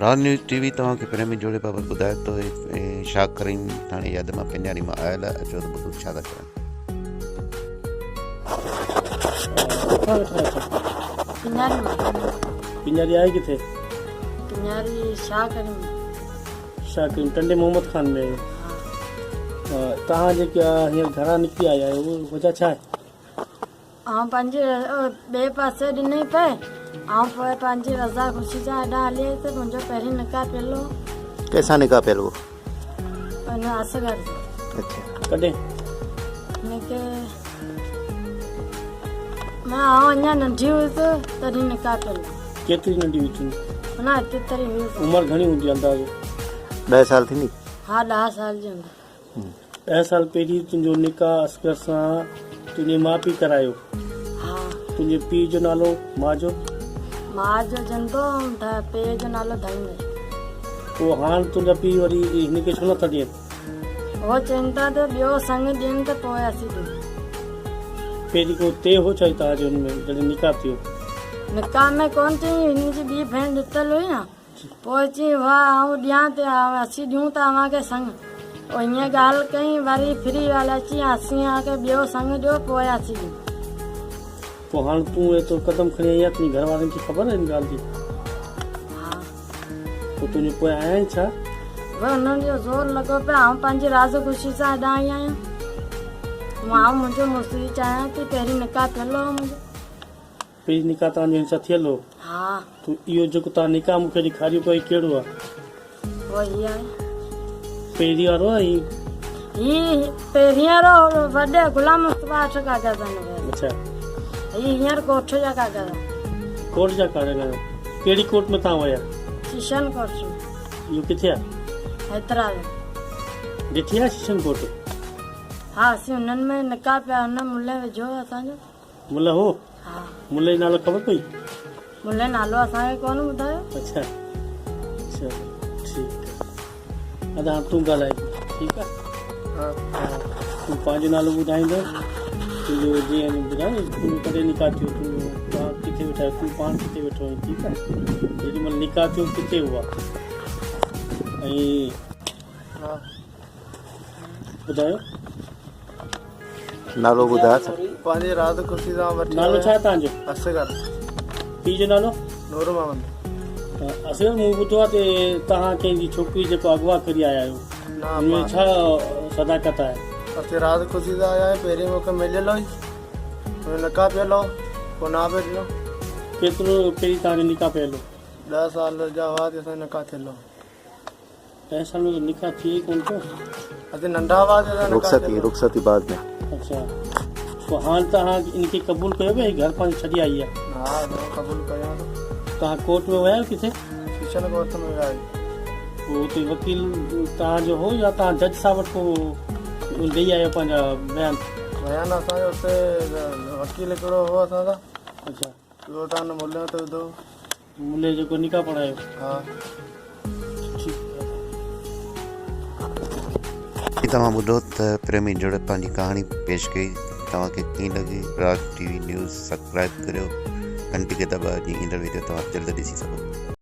راز news T V توهان کي پريمي جوڙي بابت ٻڌائي ٿو هي شاهه ڪريم ٿاڻي ياد مان پڃاري مان آيل آهي اچو ته ٻڌو ڇا ٿا چون. پڃاري مان. پڃاري آهي ڪٿي؟ پڃاري شاهه ڪريم. شاهه ڪريم ٽنڊي محمد خان ۾ آهي. توهان جيڪي هينئر گهران نڪري آيا آهيو وجهه ڇا آهي؟ آئون پنهنجي ٻئي پاسي ڏنئي پئي. آئون پوء پنهنجي رضا خوشي سان هيڏانهن هلي آيس. منهنجو پهرين نڪاح پيل هو. ڪنهن سان نڪاح پيل هو؟ ان اصغر سان. اڇا. ڪڏهن؟ هن کي مان آئون اڃا ننڍي هيس تڏهن نڪاح پيل هو. ڪيتري ننڍي هئي تون؟ اڃا ايتري هيس. عمر گهڻي هوندي اندازو؟ ڏهه سال ٿيندي؟ ها ڏهه سال جي هوندي. ڏهه سال پهرين تنهنجو نڪاح اصغر سان تنهنجي ماء پيء ڪرايو. ها. تنهنجي پيء جو نالو، ماء جو؟ ماء جو جندو ۽ پيء جو نالو ڌڻي بخش. پوء هاڻ تنهنجا پيء وري هن کي ڇو نٿا ڏين؟ هو چون ٿا ته ٻيو سڱ ڏين ته پوء اسين ڏيون. پهرين ڪو طئي هو ڇا توهان جي هن ۾ جڏهن نڪاح ٿيو؟ نڪاح ۾ ڪونه چيائين، هن جي ٻي ڀيڻ ڏتل هئي نه. پوء چيائين، واهه، آئون ڏيان ته اسين ڏيون ٿا اوهان کي سڱ. پوء ائين ڳالهه ڪيائين، وري ڦري ويل اچي اسين اوهان کي ٻيو سڱ ڏيو، پوء اسين ڏيون. پوء هاڻ تون ايترو قدم کڻي آئي آهين، تنهنجي گهر وارن کي خبر آهي ان ڳالهه جي؟ ها. پوء تنهنجي پويان آيا آهن ڇا؟ وري انهن جو زور لڳو پيو، آئون پنهنجي راضي خوشي سان هيڏانهن آئي آهيان. آئون منهنجو مڙس ئي چاهيان ٿي، پهرين نڪاح ٿيل هو منهنجو. پهرين نڪاح توهان جو هن سان ٿيل هو؟ ها. ته اهو جيڪو توهان نڪاح مون کي ڏيکاريو پيا هي ڪهڙو آهي؟ اهو هي آهي. پهرين وارو آهي هي؟ هي پهرين وارو وڏي غلام مصطفيٰ وٽ ڪاغذ آهن. اڇا. هي هينئر ڪورٽ جا ڪاغذ آهن. ڪورٽ جا ڪاغذ آهن. ڪهڙي ڪورٽ ۾ توهان ويا؟ شيشن ڪورٽ ۾. اهو ڪٿي آهي؟ حيدرآباد ۾. ڏٺي آهي شيشن ڪورٽ؟ ها اسين انهن ۾ نڪاح پيا هن ملهه وجهو اسان جو. ملهه هو؟ ها. ملهه جو نالو خبر پئي؟ ملهه نالو اسان کي ڪونه ٻڌايو. اڇا اڇا ٺيڪ آ ادا هاڻ تون ڳالهائي ٺيڪ آ ها تون پنهنجو نالو ٻڌائيندو تنهنجو جيئن ٻڌاء تنهنجو ڪڏهن نڪاح ٿيو تنهنجو پاڻ ڪٿي ويٺا آهيو تون پاڻ ڪٿي ويٺو آهين ٺيڪ آ جيڏي مهل نڪاح ٿيو ڪٿي هئا ۽ ها ٻڌايو نالو ٻڌاء ته. پنهنجي راز خوشي سان وٺي نالو ڇا آهي توهان جو؟ اصغر. پيء جو نالو؟ نور محمد. اصغر مون ٻڌو آهي ته توهان ڪنهن جي ڇوڪري جيڪو اغوا ڪري آيا آهيو نه ان ۾ ڇا صداقت آهي؟ اسين راز خوشي سان آيا آهيون پهرين مون کي مليل هئي پوء نڪاح پيل هو پوء نه پئي ڏنو. ڪيترو پهرين توهان جو نڪاح پيل هو؟ ڏهه سال جا هئا ته اسان جو نڪاح ٿيل هو. ڏهه سال ۾ ته نڪاح ٿئي ئي ڪونه ٿو. اسين ننڍا هئاسين ته نڪاح رخصتي ٿيل. رخصتي بعد ۾. اڇا پوء هاڻ توهان ان کي قبول ڪيو پيا هي گهر پنهنجو ڇڏي آئي آهي. ها مان قبول ڪيان ٿو. توهان ڪورٽ ۾ ويا آهيو ڪٿي؟ سيشن ڪورٽ ۾ ويا آهيون. پوء اتي وڪيل توهان جو هو يا توهان جج صاحب وٽ ڪو ڏئي آيو پنهنجا بيان؟ بيان اسان جو اتي وڪيل هڪڙو هو اسان سان. اڇا. ٻيو تان مليو ته وڌو. ملي جيڪو نڪاح پڙهايو. ها. ٺيڪ. توهان ٻڌو ته پريمي جڙ پنهنجي ڪهاڻي پيش ڪئي توهان کي ڪيئن لڳي Raj T V news subscribe ڪريو گهنٽي کي دٻايو جيئن ايندڙ ويڊيو توهان جلد ڏسي سگهو.